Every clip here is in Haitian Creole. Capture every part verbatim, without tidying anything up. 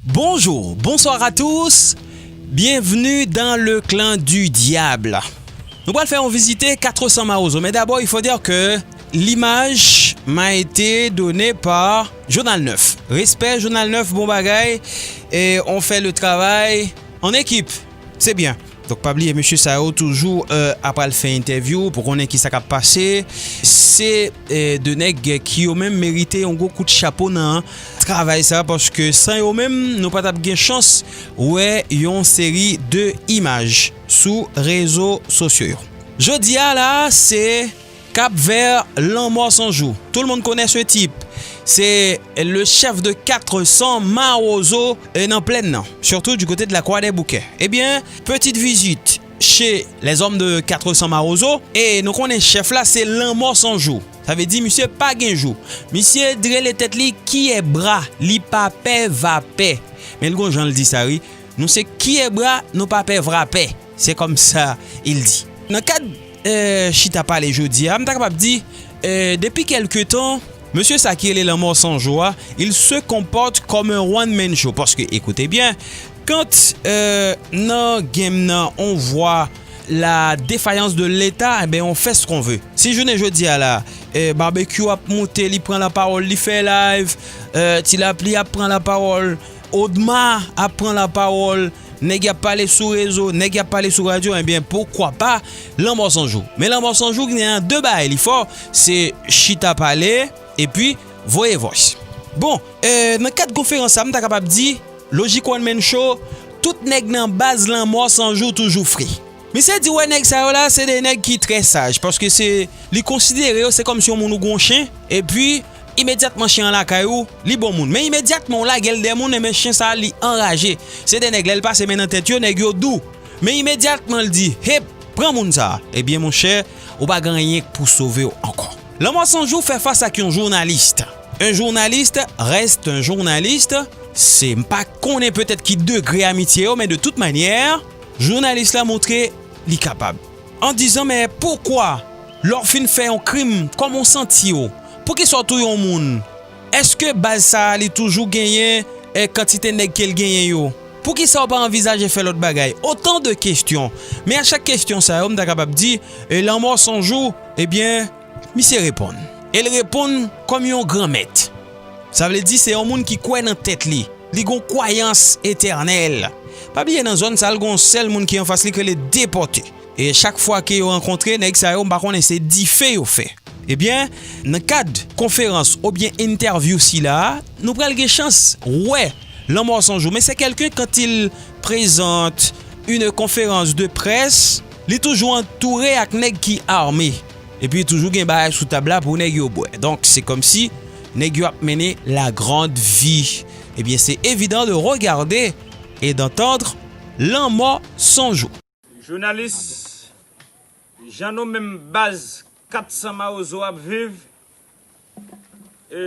Bonjour, bonsoir à tous. Bienvenue dans le clan du diable. Nou pral fè yon vizite Quatre cents Mawozo, men dabò, il faut dire que l'image m'a été donnée par Jounal Nèf. Respè, Jounal Nèf, bon bagay. E on fè le travay an ekip. Se byen. Donk, pa bliye, mesye sa yo toujou, euh, ap al fè entèvyou pou konnen ki sa k ap pase. Se, euh, de nèg ki yo menm merite yon gwo kout chapo nan travay sa, paske san yo menm, nou pa t ap gen chans wè yon seri de imaj sou rezo sosyo yo. Jodi a la, se Cap Vert, Lanmò San Jou. Tout le monde connaît ce type. C'est le chef de quatre cents Mawozo, euh, nan plèn nan, surtout du côté de la Croix des Bouquets. Eh bien, petite visite chez les hommes de Quatre cents Mawozo, e nou konnen chèf la se Lanmò San Jou. Sa vle di misye pa gen jou. Misye rele tèt li Kiyèbra, li pa pè va pè. Men l gon jan l di sa wi. Nou se Kiyèbra, nou pa pè vra pè. C'est comme ça il dit. Nan kad, euh, chita pale jodi a, m ta kapab di, euh, depi kèlke tan, mesye sa ki rele Lanmò San Jou a, il se comporte comme un one man show. Paske, écoutez bien, quand, euh, nan game nan, on voit la défaillance de l'État, eh ben, on fait ce qu'on veut. Si jounen jodi a la, euh, Barbecue ap moute, li pran lapawòl, li fè live, euh, Ti Lapli ap pran lapawòl, Odma ap pran lapawòl, nèg y ap pale sou rezo, nèg y ap pale sou radyo, ebyen, poukwa pa Lanmò San Jou. Men Lanmò San Jou gen de bagay li fò, se chita pale, epi voye vòs. Bon, euh, nan kad konferans sa, m ta kapab di, Logic One Man Show, tout nèg nan baz Lanmò San Jou toujou fre. Misye di, wè, nèg sa yo la, se de nèg ki trè saj, paske se, li konsidere yo, se kòmsi yon moun ou gon chen, epi, imedyatman chen an lakay ou, li bon moun. Men imedyatman ou lage l dèyè moun, enben chen sa a, li anraje. Se de nèg, lè l pase men nan tèt yo, nèg yo dou. Men imedyatman l di, hep, pran moun sa a. Ebyen, monchè, ou pa gen anyen k pou sove w ankò. Lanmò San Jou fè fas ak yon jounalis. Un journaliste reste un journaliste. Se, m pa konnen petèt ki degre amitye yo, men de tout manyè, jounalis la montre li kapab. An dizan, men poukwa, lè w fin fè yon krim, kòman w santi w? Poukisa w touye yon moun? Èske baz sa a li toujou genyen, eh, kantite nèg ke l genyen yo? Poukisa w pa anvizaje fè lòt bagay? Otan de kesyon. Men a chak kesyon sa yo, m ta kapab di, eh, Lanmò San Jou, ebyen, misye reponn. E l reponn kòm yon granmèt. Sa vle di se yon moun ki kwè nan tèt li. Li gon kwayans etènèl. Pa bliye nan zòn sa, l gon sèl moun ki anfas li k rele Depòte. E chak fwa ke yo rankontre, nèg sa yo, m pa konnen se dife yo fè. Ebyen, nan kad konferans oubyen entèvyou sila a, nou pral gen chans wè Lanmò San Jou. Men se kèlken, quand il présente une conférence de presse, li toujou antoure ak nèg ki ame. Epi toujou gen bagay sou tab la pou nèg yo bwè. Donk, se kòmsi nèg yo ap mennen la grande vie. Ebyen, c'est évident de regarder et d'entendre Lanmò San Jou. Jounalis, jan nou menm baz Quatre cents Mawozo ap viv, e,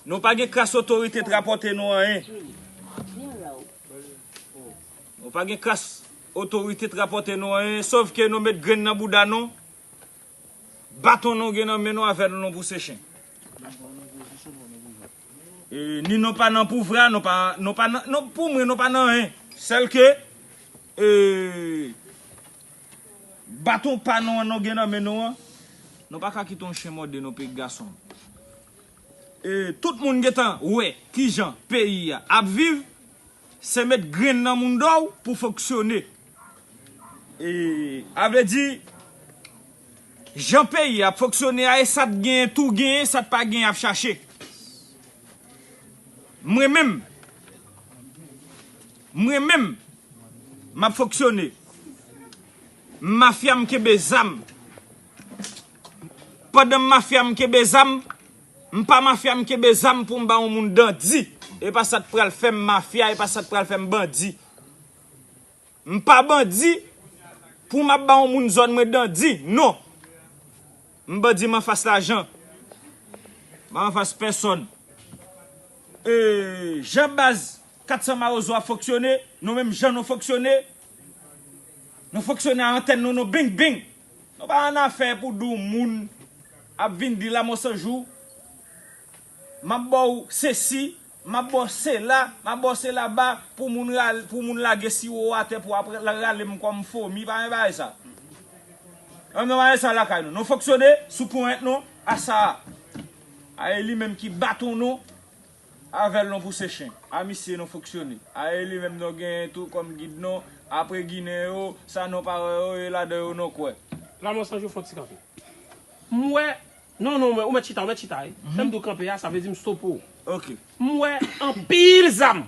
nou pa gen kras otorite t rapòte nou anyen. Nou pa gen kras otorite t rapòte nou anyen, sòf ke nou met grenn nan bouda nou, baton nou gen nan men nou avè nou, nou pouse chen. E, ni nou pa nan pouvwa, nou pa, nou pa nan, nou, pou mwen, nou pa nan anyen. Sèl ke, e, baton pa nou an nou gen nan men nou an, nou pa ka kite yon chen mòde nou, peyi gason. E, tout moun gentan wè kijan peyi a ap viv, se met grenn nan mounda w pou fonksyone. E, a vle di, jan peyi a ap fonksyone a, e sa t genyen tou genyen, sa t pa genyen ap chache. Mwen menm, mwen menm, m ap fonksyone. M mafya, m kenbe zam. Pandan m mafya, m kenbe zam, m pa mafya, m kenbe zam pou m ba yon moun dandi. E pa sa t pral fè m mafya, e pa sa t pral fè m bandi. M pa bandi pou m ap ba yon moun zòn mwen dandi, non. M bandi, m anfas lajan. M pa anfas pèsòn. E, jan baz Quatre cents Mawozo ap fonksyone, nou menm jan nou fonksyone, nou fonksyone a antèn nou, nou bing bing. Nou pa annafè pou di w moun ap vin di Lanmò San Jou, m ap ba w sesi, m ap ba w sela, m ap ba w sela ba pou moun, pou moun lage siwo atè pou ap rale m kòm fomi. Pa gen bagay sa. An, nou pa gen sa lakay nou. Nou fonksyone sou ponyèt nou a sa a. A e li menm ki baton nou, avè l nou pouse chen. A misye nou fonksyone. A e li menm nou genyen tou kòm gid nou. Apre Ginen yo, sa nou pa wè yo, e ladan yo nou kwè. Lanmò Sanjou fè yon ti kanpe. M wè, non, non, ou mèt chita, ou mèt chita wi. Lè m di w kanpe a, sa vle di m stope w. Ok. M wè anpil zam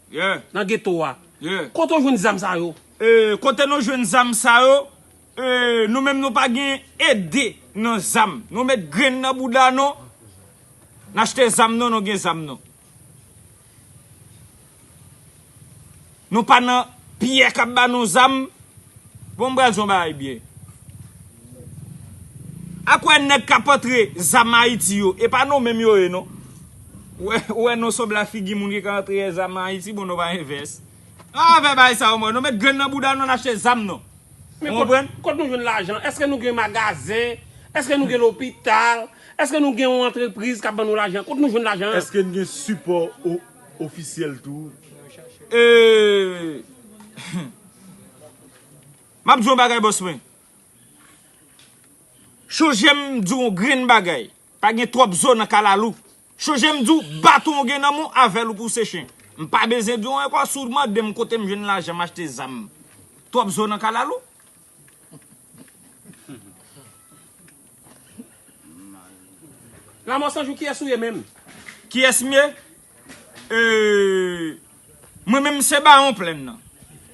Yeah. nan geto a. Yeah. Kote w jwenn zam sa yo? E, kote nou jwenn zam sa yo? E, nou menm nou pa gen ede nan zam. Nou met grenn nan bouda nou. N achte zam nou, nou gen zam nou. Nou pa nan pyè k ap ba nou zam. Bon, m pral di yon bagay byen. Akwè nèg k ap antre zam Ayiti yo, e pa nou menm yo ye non. Ou wè, ou wè nou sanble a figi moun ki ka antre zam Ayiti, bon nou pa gen vès. Ann fè bagay sa yo mwen, nou met grenn nan bouda nou, n achte zam nou. Men Ou kot, konprann? Kot nou jwenn lajan? Èske nou gen magazen? Èske nou gen lopital? Èske nou gen yon antrepriz k ap ban nou lajan? Kot nou jwenn lajan an? Èske n gen sipò o- ofisyèl tou? E, m ap di yon bagay bòs mwen. Chonje m di w yon grenn bagay. Pa gen twòp zo nan kalalou. Chonje m di w baton w gen nan men w, avè l ou pouse chen. M pa bezwen di w ankò, si w mande m kote m jwenn lajan m achte zam. Twòp zo nan kalalou. Lanmò Sanjou, kiyès ou ye menm? Kiyès m ye? E, mwen menm se Bawon Plèn nan.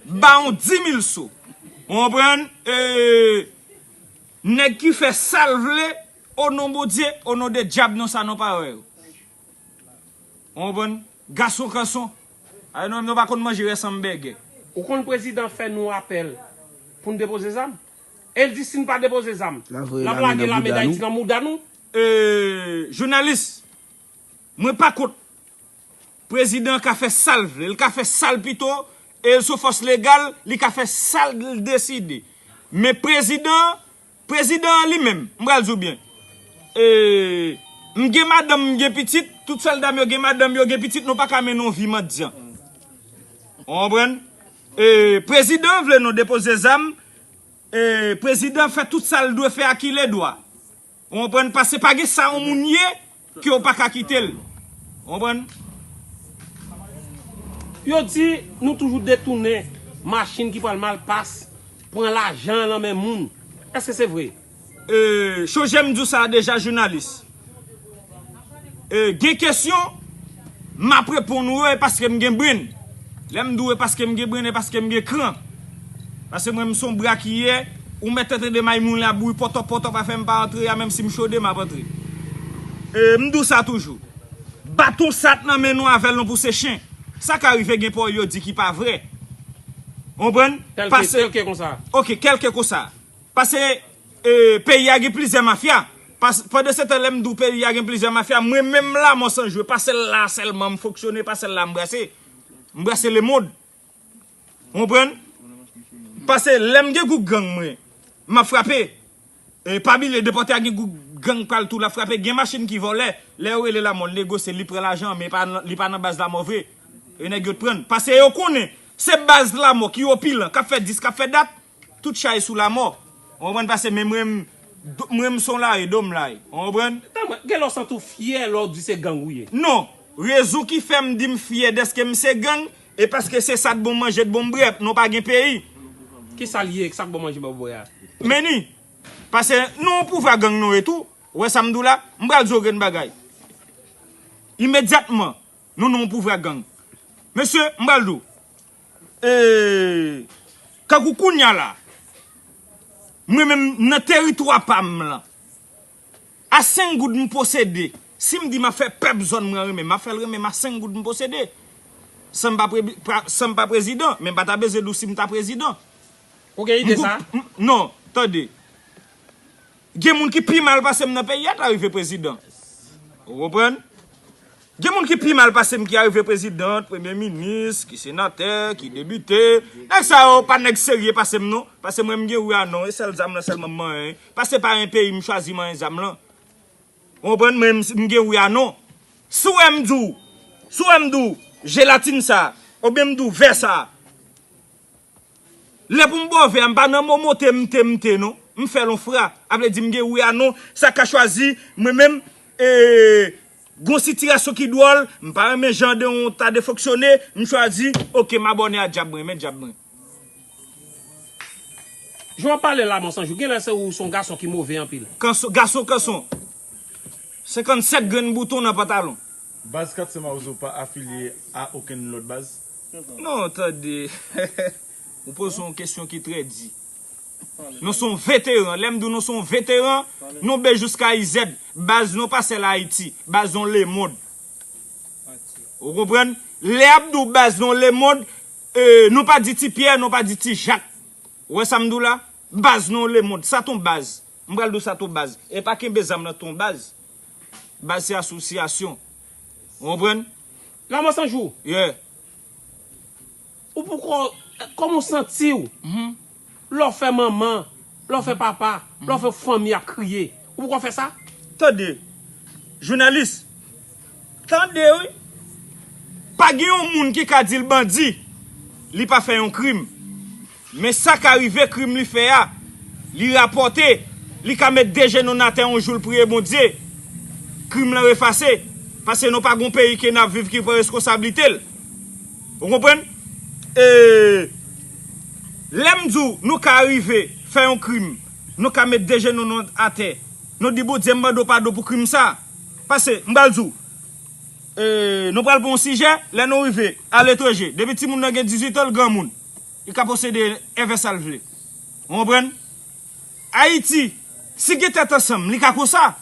Bawon di mil so. Ou konprann? E, nèg ki fè sa l vle, o non Bondye, o non de dyab, non sa nou pa wè yo. Ou konprann? Gason kanson. Ay nou menm nou pa konn manje rès anbègè. Ou konn prezidan fè nou apèl pou n depoze zam? E l di si n pa depoze zam, l ap lage lame Dayiti nan mouda nou. E, jounalis, mwen pa kont. Prezidan an ka fè sa l vle, l ka fè sa l pito, e l sou fòs legal, li ka fè sa l deside. Men prezidan an, prezidan an li menm, m pral di w byen. E, m gen madanm, m gen pitit, tout sòlda m yo gen madanm, yo gen pitit, nou pa ka mennen yon vi mandyan. Ou konprann? E, prezidan an vle nou depoze zam, e, prezidan fè tout sa l dwe fè a ki ledwa. Ou konprann? Paske pa gen sa yon moun ye ke w pa ka kite l. Ou konprann? Yo di nou toujou detounen machin ki pral Malpas, pran lajan an nan men moun. Èske se vre? E, chonje m di w sa deja, jounalis. E, gen kesyon, m ap reponn ou yo, e paske m gen brenn. Lè m di w e paske m gen brenn, e paske m gen kran. Paske mwen, m se yon bra ki ye, ou mèt tande may moun la bri pòtòp, pòtòp, afè m pa antre a, menm si m chode, m ap antre. E, m di w sa toujou. Baton sa t nan men nou avè l nou pouse chen. Sa ka rive gen pawòl yo di ki pa vre. Ou konprann? Tèlke, Pase, tèlke konsa. Ok, kèlke konsa. Paske, e, peyi a gen plizyè mafya. Pas, pandan se tan lè m di w peyi a gen plizyè mafya, mwen menm Lanmò Sanjou, pa sèl la sèlman m fonksyone, pa sèl la m brase. M brase lemonn. Ou konprann? Paske lè m gen gwoup gang mwen, m ap frape. E pa bliye, depòte a gen gwoup gang pral tou, l ap frape. Gen machin ki vòlè. Lè yo rele Lanmò, l negosye, li pran lajan an, men pa nan, li pa nan baz Lanmò vre. E nèg yo t pran. Paske yo konnen, se baz Lanmò ki opilan, k ap fè dis, k ap fè dat. Tout chay sou Lanmò. Ou konprann? Paske men mwen, m, do- mwen m se yon lari, do m lari. Ou konprann? Tann mwen, gen lè w santi w fyè lè w di se gang ou ye. Non. Rezon ki fè m di m fyè dèske m se gang, e paske se sa t bon m manje, t bon m bwè, nou pa gen peyi. Kisa l ye, sa k bon manje, bò bwè a? Meni. Paske nou yon pouvwa gang nou ye tou. Ou wè sa m di w la? M pral di w grenn bagay. Imedyatman, nou nan yon pouvwa gang. Mesye, m pral di w. E, kankou kounye a la, mwen menm nan teritwa pa m lan, a senk goud m posede, si m di m ap fè pèp zòn mwen renmen, m ap fè l renmen m a senk goud m posede. San m pa pre- pa- san m pa prezidan, men m pa ta bezwen di w si m ta prezidan. Ou gen ide sa? M- m- non, tande. Gen moun ki pi mal pase m nan peyi a ta rive prezidan. Ou konprann? Gen moun ki pi mal pase m ki arive prezidan, premye minis, ki senatè, ki depite. Nèg sa yo pa nèg serye pase m non. Pase mwen m gen wi a non, e sèl zam lan sèlman m manyen. Pase pa yon peyi m chwazi manyen zam lan. Ou konprann? Mwen m, m gen wi a non. Si w wè m di w, Si w wè m di w jelatin sa, oubyen m di w vè sa, lè pou m ba w vè a, m pa nan mo mote, mte, mte, non. M fè l on fra. A vle di m gen wi a non. Sa ka chwazi, mwen menm, e, gon sitiyasyon ki dwòl, m pa renmen jan de yon ta de fonksyone, m chwazi, oke, m abòne a dyab mwen, men dyab mwen. Jan w ap pale la, Monsonjou, genlè se ou se yon gason ki move anpil. Kanson, gason kanson. Senkannsèt grenn bouton nan pantalon. Baz Katsan Mawozo pa afilye a okenn lòt baz? Non, tande. Ou poze yon kesyon ki trè di. Nou se yon veteran. Lè m di w nou se yon veteran, nou B jiska I Z. Baz nou pa sèl Ayiti. Baz nou lemonn. Ou konprann? Lè y ap di w baz nou lemonn, e, nou pa di Ti Pyè, nou pa di Ti Jak. Ou wè sa m di w la? Baz nou lemonn. Sa t on baz. M pral di w sa t on baz. E pa kenbe zam nan t on baz. Baz se asosyasyon. Ou konprann? Lanmò San Jou, Yeah. ou poko, kòman w santi w? Lè w fè manman, lè w fè papa, lè w fè fanmi ap kriye, ou poko fè sa? Tande, jounalis, tande wi. Pa gen yon moun ki ka di l bandi, li pa fè yon krim. Men sa ka rive krim li fè a, li rapòte, li ka met de jenou n atè yon jou l priye Bondye. Krim lan efase, paske nou pa gon peyi ke n ap viv ki pran reskonsablite l. Ou konprann? E, lè m di w nou ka rive fè yon krim, nou ka met de jenou nou atè, nou di Bondye m mande w padon pou krim sa. Paske, m pral di w, e, nou pral pran yon sijè, lè nou rive aletranje, depi timoun nan gen dizuit an, l granmoun. Li ka posede èvè sa l vle. Ou konprann? Ayiti, si gen tèt ansanm, li ka konsa.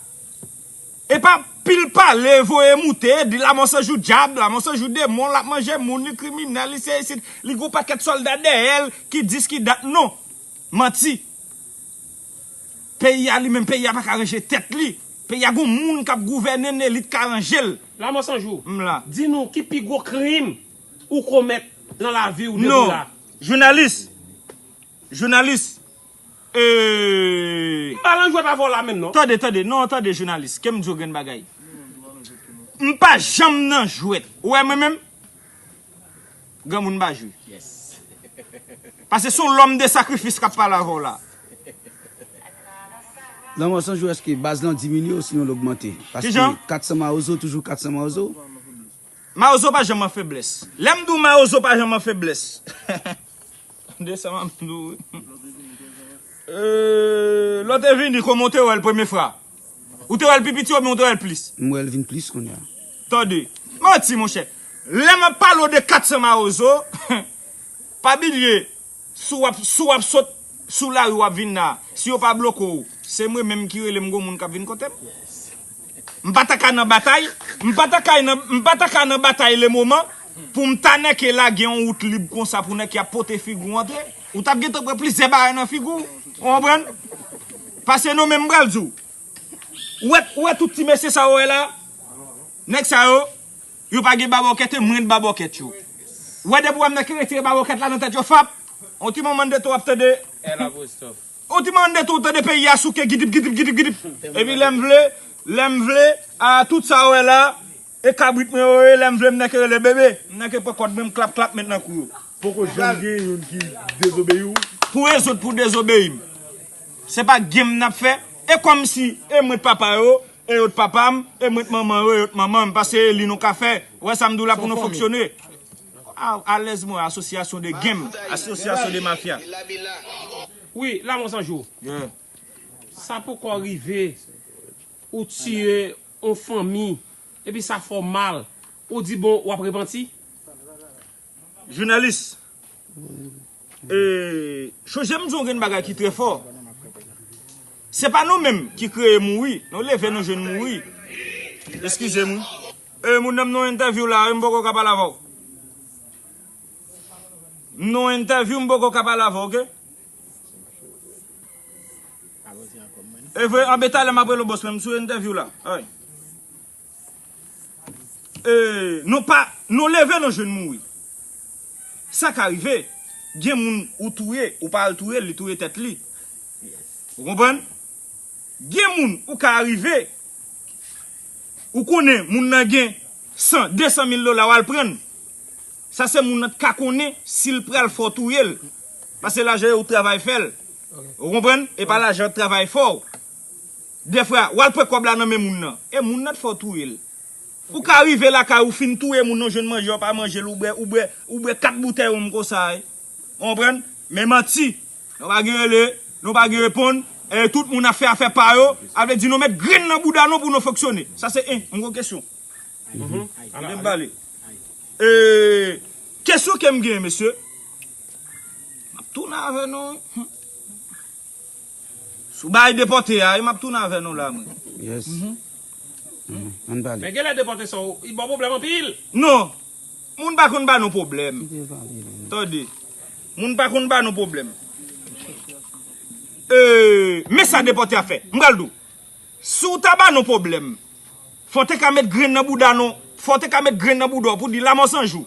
E pa pil pale, voye moute, di Lanmò San Jou dyab, Lanmò San Jou demon, l ap manje moun, li kriminèl, li se isit, li gon pakèt sòlda dèyè l ki dis ki dat, non. Manti. Peyi a li menm, peyi a pa ka ranje tèt li. Peyi a gon moun k ap gouvène n, elit ka ranje l. Lanmò San Jou, m la. Di nou ki pi gwo krim ou komèt nan lavi w depi la? Non. Jounalis, jounalis, e. M pa nan jwèt avè w la menm non. Tande, tande, non, tande jounalis, ke m di w grenn bagay. M pa janm nan jwèt. Ou wè mwen menm? Granmoun pa jwe. Paske se yon lòm de sakrifis k ap pale avè w la. Lanmò San Jou, èske baz lan diminye osinon l ogmante? Paske Katsan Mawozo toujou Katsan Mawozo. Mawozo pa janm an feblès. Lè m di w Mawozo pa janm an feblès. Tande sa m ap di w wi. Lè w te vini, kòman w te wè l premye fwa? Ou te wè l pi piti oubyen ou te wè l plis? M wè l vin plis kounye a. Tande, manti monchè. Lè m ap pale w de Katsan Mawozo, pa bliye, si w ap, si w ap sot sou lari w ap vin la, si yo pa bloke w, se mwen menm ki rele m gon moun k ap vin kote m. M pa ta ka nan batay, m pa ta ka nan, m pa ta ka nan batay lemoman pou m ta nèke lage yon wout lib konsa pou nèg ki ap pote figi w antre. Ou t ap gentan pran plizyè bagay nan figi w, ou konprann? Paske nou menm m pral di w. Ou wè, ou wè tout ti mesye sa ou wè la? Nèg sa yo, yo pa gen babòkèt e mwen t babòkèt yo. Ou wè depi w wè m nan ki retire babòkèt la nan tèt yo fap. On ti moman de tou w ap tande. On ti moman de tou w tande peyi a souke gidip gidip gidip gidip. Epi lè m vle, lè m vle, a tout sa ou wè la, e kabrit mwen yo ye, lè m vle m nan ke rele bebe, m nan ke pran kòd mwen m klap klap met nan kou yo. Poko janm gen youn ki dezobeyi w? Pou rezoud pou dezobeyi m. Se pa game n ap fè. E kòmsi e mwen t papa yo, e yo t papa m, e mwen t manman yo, e yo t manman m. Paske e li nou ka fè. Ou wè sa m di w la pou nou fonksyone. Alèz mwen, asosyasyon de game, asosyasyon de mafya. Wi, Lanmò San Jou. Yeah. Sa poko rive ou tiye yon fanmi, epi sa fè w mal, ou di bon, w ap repanti? Jounalis, e, chonje m di w yon grenn bagay ki trè fò. Se pa nou menm ki kreye mouri, nou leve nou jwenn mouri. Eskize m wi. E, moun nan m nan yon entèvyou la wi, m poko ka pale avè w. M nan yon entèvyou, m poko ka pale avè w, oke? E vre, anben talè m ap rele w bòs mwen, m sou entèvyou la. Ay. E, nou pa, nou leve nou jwenn mouri. Sa ka rive, gen moun ou touye, ou pa al touye l, li touye tèt li. Ou konprann? Gen moun ou ka rive, ou konnen moun nan gen san, de san mil dola, w al pran l. Sa se moun nan t ka konnen si l pral fè w touye l. Paske lajan yo ou travay fè l. Ou konprann? E pa lajan travay fè w. Dèfwa, w al pran kòb la nan men moun nan. E moun nan t fè w touye l. Ou ka rive lakay ou fin touye moun nan, jwenn manje, w pa manje l, ou bwè, ou bwè, ou bwè kat boutèy wonm konsa, wi. Ou konprann? Men manti. Nou pa gen rele, nou pa gen reponn. E tout moun ap fè afè pa yo. A vle di nou met grenn nan bouda nou pou nou fonksyone. Sa se en, yon gwo kesyon. Kite m pale. E, kesyon ke m gen, mesye. M ap tounen avè nou, wi. Sou bagay depòte a, wi, m ap tounen avè nou la, mwen. Yes. Mhm. Ann pale. Men genlè depòte sa, li ba w pwoblèm anpil. Non. Moun pa konn ba nou pwoblèm. Kite pale, men. Tande. Moun pa konn ba nou pwoblèm. E, men sa depòte a fè. M pral di w. Si w ta ba nou pwoblèm, fò w te ka met grenn nan bouda nou, fò w te ka met grenn nan bouda w pou di Lamò San Jou.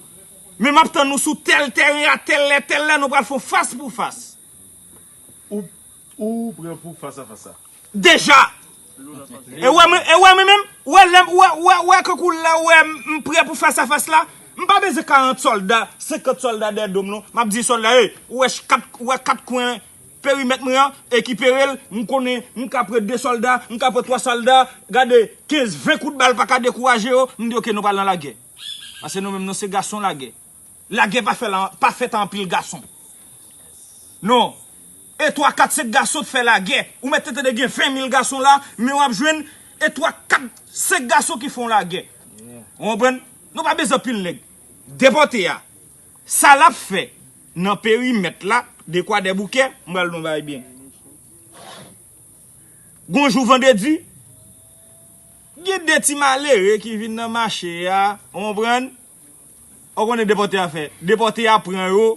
Men m ap tann nou sou tèl tèren a, tèl lè, tèl lè, nou pral fè yon fas pou fas. Ou, ou prè pou fas a fas la? Deja! E wè mwen, e wè mwen menm, wè lè m, wè, wè, wè kankou la, wè m, m prè pou fas a fas la. M pa bezwen karant sòlda, senkant sòlda dèyè do m non. M ap di sòlda, ey, ou wè ch-, kat, ou wè kat kwen perimèt mwen an, ekipere l, m konnen, m ka pran de sòlda, m ka pran twa sòlda, gade, kenz, ven kout bal pa ka dekouraje yo, m di, oke, nou pral nan lagè. Paske nou menm, nou se gason lagè. Lagè pa fè la, pa fèt a anpil gason. Non. E twa, kat, senk gason t fè lagè. Ou mèt te tande gen ven mil gason la, men w ap jwenn e twa, kat, senk gason ki fè yon lagè. Ou konprann? Nou pa bezwen anpil nèg. Depòte a. Sa l ap fè nan perimèt la, de Kwadèboukè, m pral di w yon bagay byen. Gon jou vandredi, gen de ti malere ki vin nan mache a, ou konprann? Ou konnen depòte a fè. Depòte a pran yo,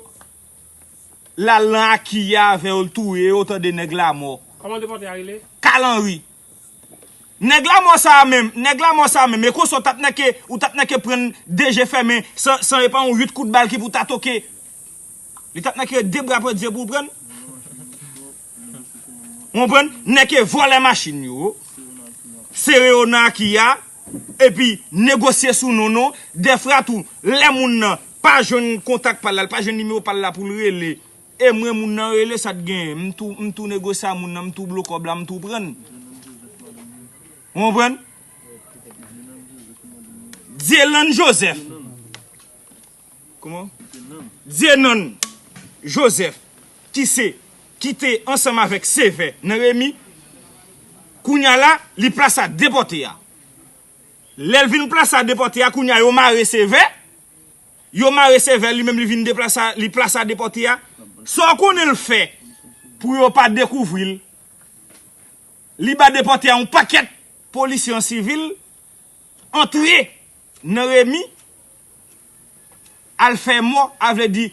l al nan Aki a avè yo, l touye yo, tande nèg Lamò. Kòman depòte a rele? Kal Anri. Nèg Lamò sa a menm, nèg Lamò sa a menm, e konsa w t ap nèke, ou t ap nèke pran de je fèmen, san, san e pa yon uit kout bal ki pou ta toke. Li t ap nèke de bra pandye pou l pran. Ou konprann? Nèke vòlè machin yo, sere yo nan Aki a, epi negosye sou non nou. Dèfwa tou, lè moun nan pa jwenn kontak pa l la, l pa jwenn nimewo pa l la pou l rele, e mwen moun nan rele, sa t genyen? M tou, m tou negosye a moun nan, m tou blo kòb la, m tou pran l. Ou konprann? Dyelan Joseph. Kòman? Dyenan Joseph, ki se, ki te ansanm avèk Sevè nan Remi, kounye a la, li plase a depòte a. Lè l vin plase a depòte a, kounye a, yo mare Sevè. Yo mare Sevè, li menm li vin deplase a, li plase a depòte a. Sa w konnen l fè pou yo pa dekouvri l? Li ba depòte a yon pakèt polisye an sivil, antre nan Remi, al fè mò, a vle di,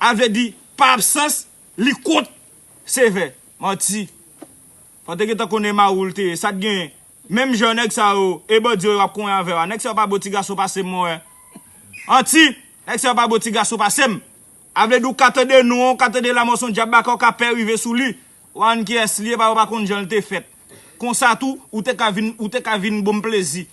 a vle di, pa absans, li kont Sevè. Manti. Fò te gentan konnen mawou l te ye. Sa t genyen? Menm jan nèg sa yo, e bandi yo ap konyen avè w a. Nèg sa yo pa bon ti gason pase m, mwen wè. Anti, nèg sa yo pa bon ti gason pase m. A vle di w ka tande non an, w ka tande Lamò s on dyab baka, w ka pè rive sou li. W a konn kiyès li ye, pa, w pa konn jan l te fèt. Konsa tou, ou te ka vin, ou te ka vin bon m plezi.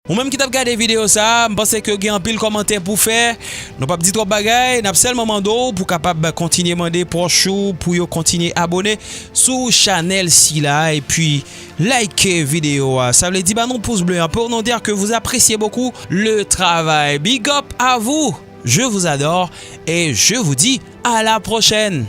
Ou menm ki t ap gade videyo sa a, m panse ke gen anpil kòmantè pou fè. Nou p ap di twòp bagay, n ap sèlman mande w pou kapab kontinye mande pwòch ou pou yo kontinye abone sou chanèl sila, epi like videyo a. Sa vle di ba nou pous ble an pour nous dire que vous appréciez beaucoup le travail. Big up à vous, je vous adore et je vous dis à la prochaine.